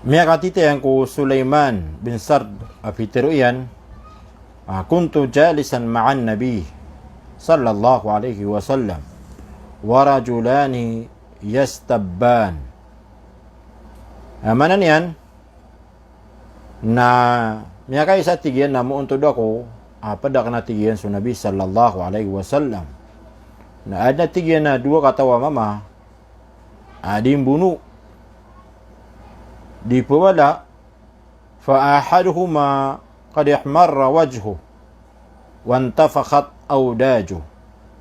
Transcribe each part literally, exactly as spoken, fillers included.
Miyakatitayan ko Sulaiman bin Sard a pitharo iyan, ah, "Kuntu jalisan ma'an Nabi sallallahu alaihi wasallam wa rajulani yastabban." Ah, maana niyan na miyakaisa, tig iyan, na moontod ako, ah, pd akn, tig iyan, so Nabi sallallahu alaihi wasallam. Na adn a, tig iyan, a dowa kataw a mama a di mbono, di pawala, fa ahaduhuma qad ihmarra wajhuhu wantafakhat awdajuhu.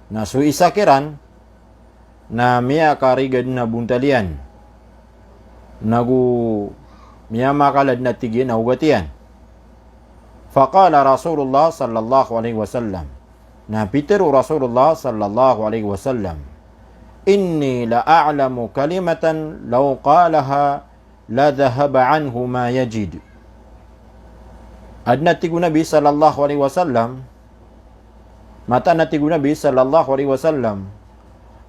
Na so isa kiran na miyakarigad na bontal iyan, nago miyamakalad na, tig iyan, a ogat iyan. Faqala Rasulullah sallallahu alaihi wasallam. Na pitharo o Rasulullah sallallahu alaihi wasallam, "Inni la a'lamu kalimatan law qalaha la dhahaba anhu ma yajid." Adn a, tig o Nabi sallallahu alaihi wasallam, mataan a, tig o Nabi sallallahu alaihi wasallam,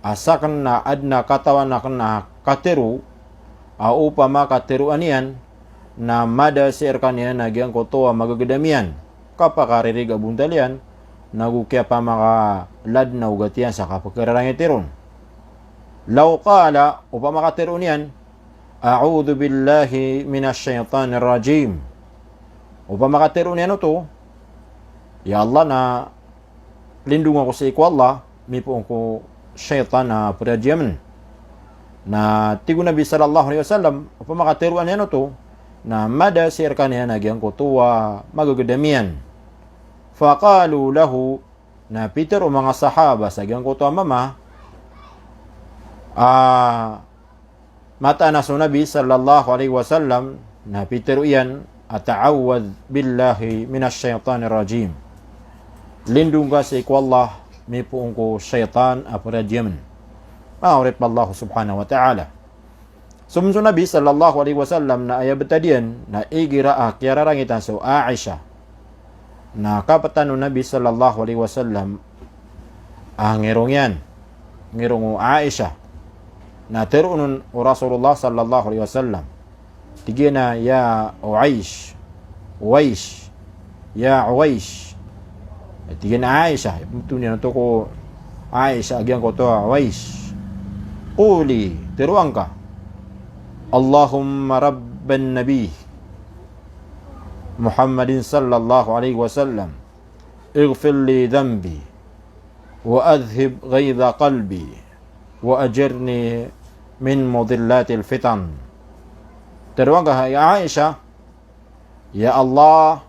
a sakn na adn a katawan akn a katharo a opama katharoa niyan na mada sii rkaniyan a giyangkoto a magagdam iyan, kapakaririga a bontal iyan, nago kiyapamakalad na ogat iyan sa kapkararangiti ron. Law qala, opama katharo niyan, "A'udhu billahi minash shaytanir rajim." Opama katharo niyan oto, "Ya Allah, na lindong ako sii ko Allah mipoon ko shaytan a pradiyamn." Na tig o Nabi sallallahu alaihi wasallam, opama katharo niyan oto, na mada sii rkaniyan a giyangkoto a magagdam iyan. Faqalu lahu, na pitharo o manga sahaba sa giyangkoto a mama a mataan a so Nabi sallallahu alaihi wasallam, na pitharo iyan, "Ta'awwadh billahi minash shaytanir rajim." Lindong ka sii ko Allah mipoon ko shaytan a pradiyamn. Manga oripn o Allah subhanahu wa ta'ala. So, so Nabi sallallahu alaihi wasallam na aya btad iyan na igira a kiyararangitan so Aisha. Na kaptan o Nabi sallallahu alaihi wasallam a ngirong iyan, ngirong o Aisha. Na tharoon o Rasulullah sallallahu alaihi wasallam, tig iyan a, "Ya Uwais, Uwais, ya Uwais." Tig iyan a Aisha, ipmtho niyan oto ko Aisha a giyangkoto a Uwais. "Quli," tharoa ngka, "Allahumma rabban nabi Muhammadin sallallahu alaihi wasallam, ighfir li dhanbi, wa adhhib ghaidha qalbi, wa ajirni min mudhillatil fitan." Tharoa ngka, hay Aisha, "Ya Allah,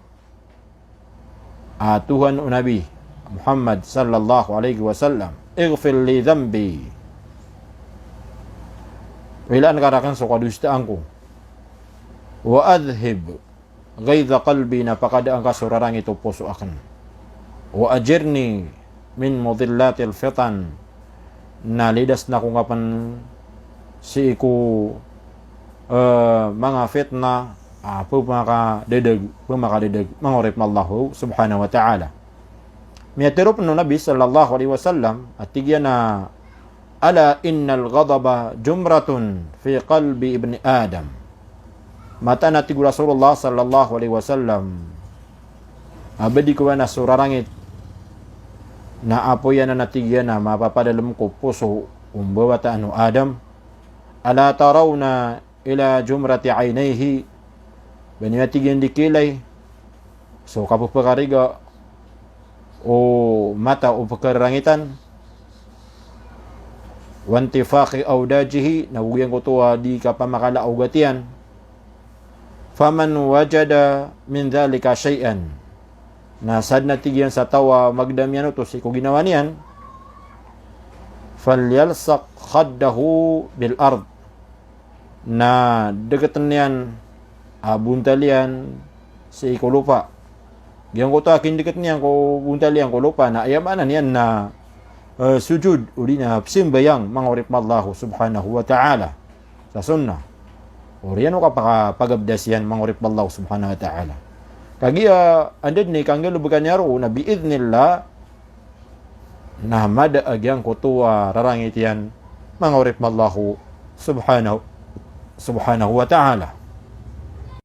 a Tuhan o Nabi Muhammad sallallahu alaihi wasallam, ighfir li dhanbi." Wilaan ka rakn so kadosaan ko. "Wa adhhib ghaidha qalbi," na pakadaan ka so rarangit o poso akn. "Wa ajirni min mudhillatil fitan," na lidasn ako ngka pn sii ko, eh, manga fitna a pmakadadag, pmakadadag, manga oripn o Allah subhanahu wa ta'ala. Miyatharo pn o Nabi sallallahu alaihi wasallam a tig iyan a, "Ala innal ghadaba jumratun fi qalbi ibni Adam." Mataan a tig o Rasulullah sallallahu alaihi wasallam a ba di kowan a so rarangit na apoy anan a tig iyan a mapapadalm ko poso o mbawataan o Adam. "Ala tarawna ila jumrati aynayhi." Ba niyo, a tig iyan, di kiilay so kapphakariga o mata o pkhararangitan. "Wantifakhi awdajihi," na go giyangkoto a di kapamakala a ogat iyan. "Faman wajada min dhalika shay'an," na sadn a tig iyan sa taw a magdam iyan oto sii ko ginawa niyan, "falyalsaq khaddahu bil ard," na dktn iyan a bontal iyan sii ko lopa. Giyangkoto a kindkt iyan ko bontal iyan ko lopa na aya maana niyan na, eh, sujud odi na pzambayang, manga oripn o Allah subhanahu wa ta'ala, sa sunnah. Oriyan o kapakapagabdas iyan, manga oripn o Allah subhanahu wa ta'ala. Kagiya anda dn i kanggalbka niyan roo na bi'idhnillah na mada a giyangkoto a rarangit iyan, manga oripn o Allah subhanahu, subhanahu wa ta'ala.